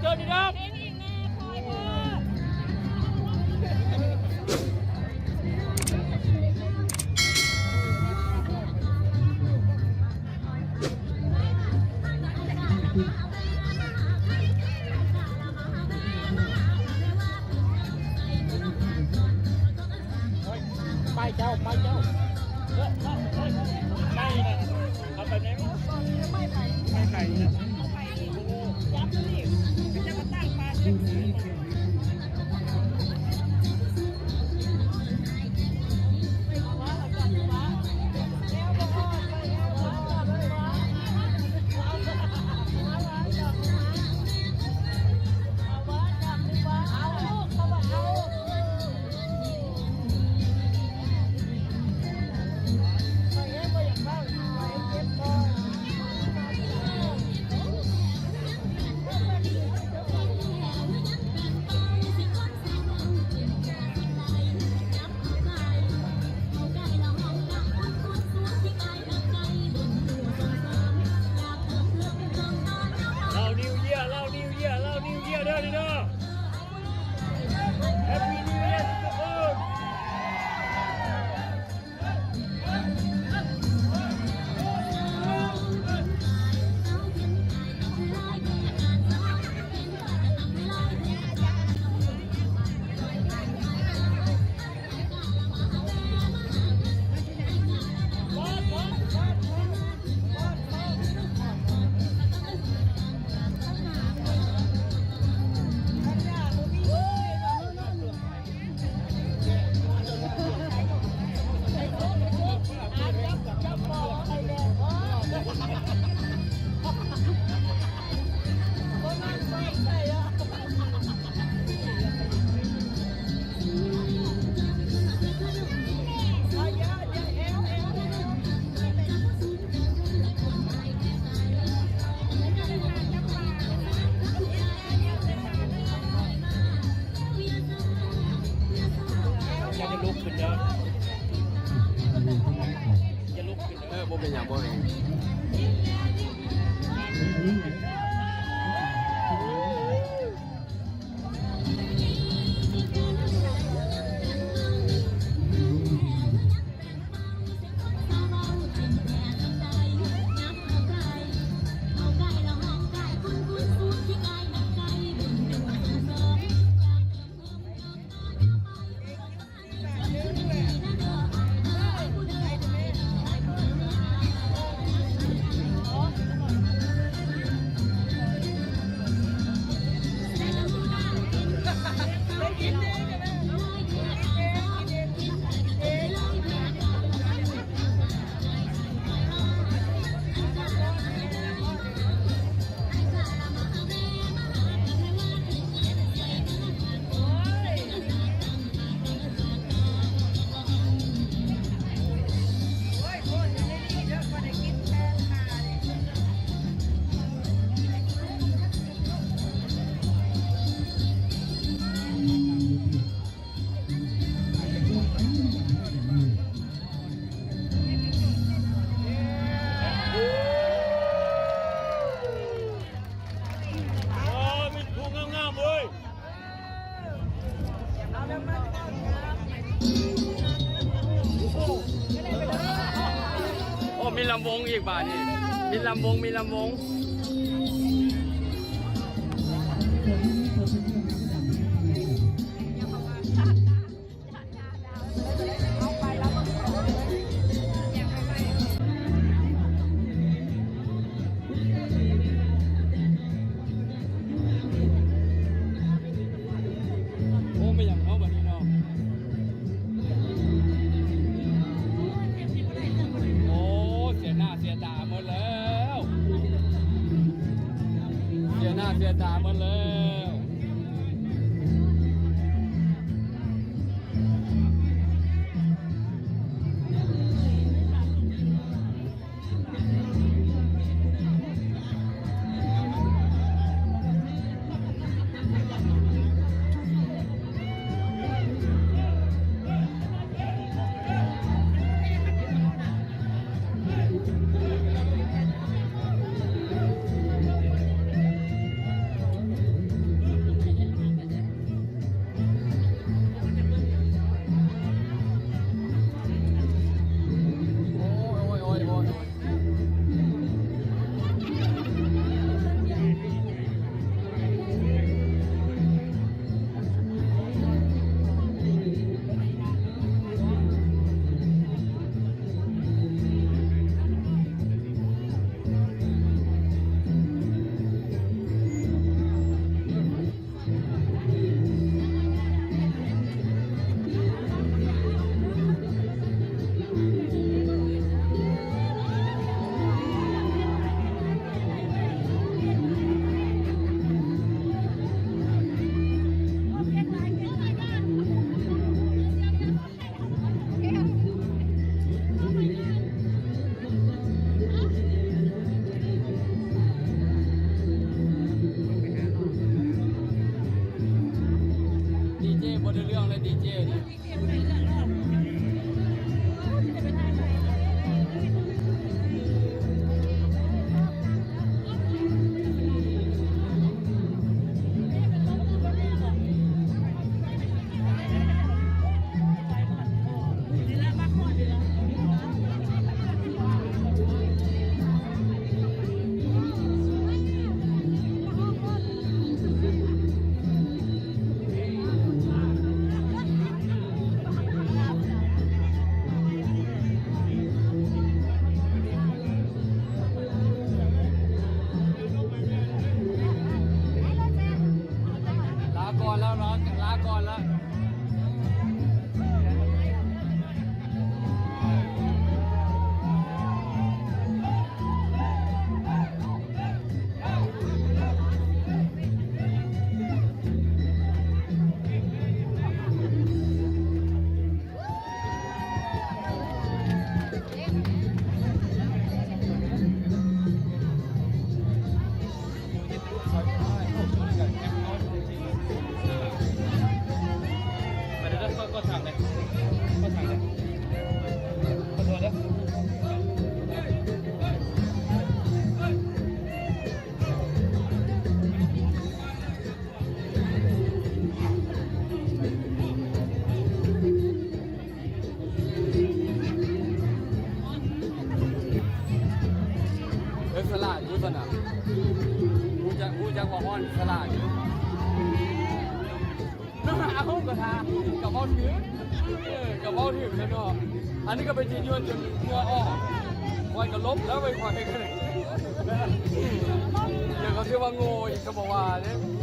ເຈົ້ານີ້ເດີ. ໄປເຈົ້າ ໄປເຈົ້າ ເອີ ໄປນະ ເອົາໄປແນວ ໄປໄປນະ ຈັບນີ້ ເຈົ້າກໍຕັ້ງປາຈັງຊີ້. ລາວນິວເຢຍ ລາວນິວເຢຍ ລາວນິວເຢຍເດີ ເດີ. Happy New Year ທຸກຄົນ. ຢ່າລຸກຂຶ້ນເດີ ຢ່າລຸກຂຶ້ນເດີ. ເອີ ບໍ່ເປັນຫຍັງ ບໍ່ເປັນຫຍັງ. ໂອ້ ມີລຳວົງອີກບາດນີ້ ມີລຳວົງ ມີລຳວົງ. ໂອ້ ແມ່ນຫຍັງເນາະ ບັດນີ້ເນາະ. ໂອ້ ເສຍໜ້າເສຍຕາໝົດແລ້ວ ເສຍໜ້າເສຍຕາໝົດແລ້ວ. ໂອ້ ດີເຈນີ້ ລາກ່ອນແລ້ວເນາະ ລາກ່ອນແລ້ວ. ໄປເດີ ຂໍ ຂໍຖາມແດ່ ຂໍຖາມແດ່ ຂໍໂທດເດີ. ເອີ ສະຫຼາດຢູ່ຊັ້ນນະ ຮູ້ຈັກ ຮູ້ຈັກວ່າຮ້ອນ ສະຫຼາດຢູ່. ເອົາ ກະຖ້າ ກະເວົ້າຖືກ ເອີ ກະເວົ້າຖືກແລ້ວເນາະ. ອັນນີ້ກະເປັນທີ່ຍວນຈົນເຫື່ອອອກ ຂ້ອຍກະຫຼົບແລ້ວ ໄປຂ້ອຍກະ ດຽວເຂົາຊິວ່າໂງ່ອີກ ກະບໍ່ວ່າເດ້.